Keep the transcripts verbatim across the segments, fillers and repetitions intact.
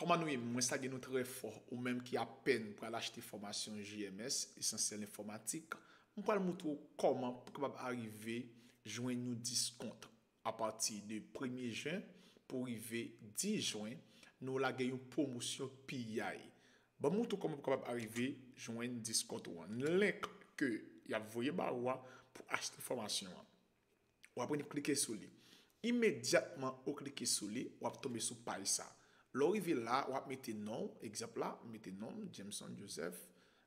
Kòman nou ye? Mwen salye nou trè fò, ou menm ki apèn pral achte fòmasyon J M S, Esansyèl Enfòmatik. Mwen pral moutre w kòman pou kapab arive jwenn yon diskont apati de premye jen pou rive dis jen, nou lage yon pwomosyon piyay. Ban m moutre w kòman pou kapab arive jwenn diskont ou an. Link ke y ap voye ba ou a pou achte fòmasyon an. W ap vin klike sou li. Imedyatman ou klike sou li, w ap tonbe sou paj sa. Lè w rive la, w ap mete non w, egzanp la, m mete non m, Jameson Joseph.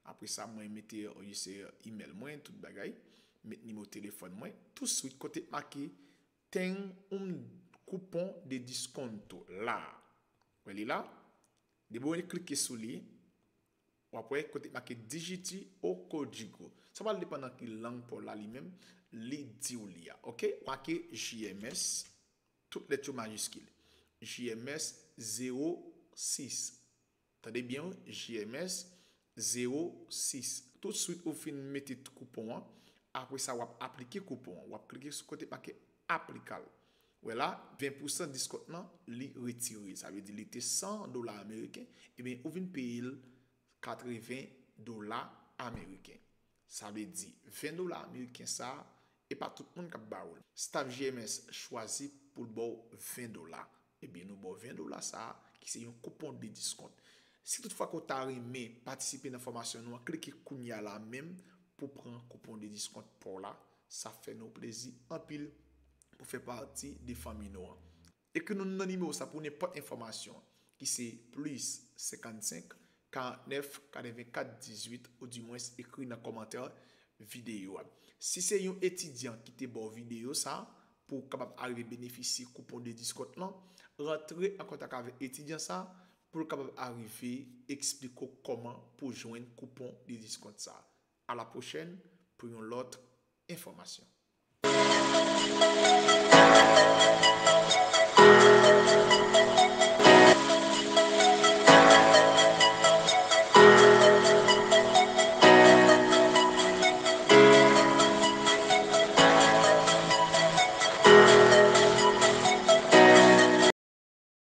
Apre sa, mwen mete, euh, se email mwen, tout bagay. Met nimewo telefòn mwen. Touswit, kote make "Ten un coupon de descuento" la. Wè li la? Depi w klike sou li, w ap wè kote make "Digite o código". Sa pral depann nan ki lang pa w la li menm, li di w li a. Oke? Make J M S, tout lèt yo majiskil. J M S zewo sis. Tande byen wi, J M S zewo sis. Toutswit ou fin mete koupon an, apre sa w ap aplike koupon an. W ap klike sou kote make "Aplicar". Wè la, ven pousan diskont lan, li retire. Sa vle di li te san dola ameriken, ebyen ou vin peye l katreven dola ameriken. Sa vle di ven dola ameriken sa, e pa tout moun k ap ba ou l. Staff J M S chwazi pou l ba w ven dola. Ebyen, nou ba w ven dola sa a, ki se yon koupon de diskont. Si toutfwa ke w ta renmen patisipe nan fòmasyon nou an, klike kounye a la menm pou pran koupon de diskont pa w la. Sa fè nou plezi anpil pou fè pati de fanmi nou an. Ekri nou nan nimewo sa pou nenpòt enfòmasyon, ki se plis senkannsenk, karantnèf, katrevenkat, dizuit, oudimwens ekri nan kòmantè videyo a. Si se yon etidyan ki te ba w videyo sa, pou w kapab arive benefisye koupon de diskont lan, rantre an kontak avèk etidyan sa pou l kapab arive eksplike w kòman pou jwenn koupon de diskont sa. A la pwochèn pou yon lòt enfòmasyon.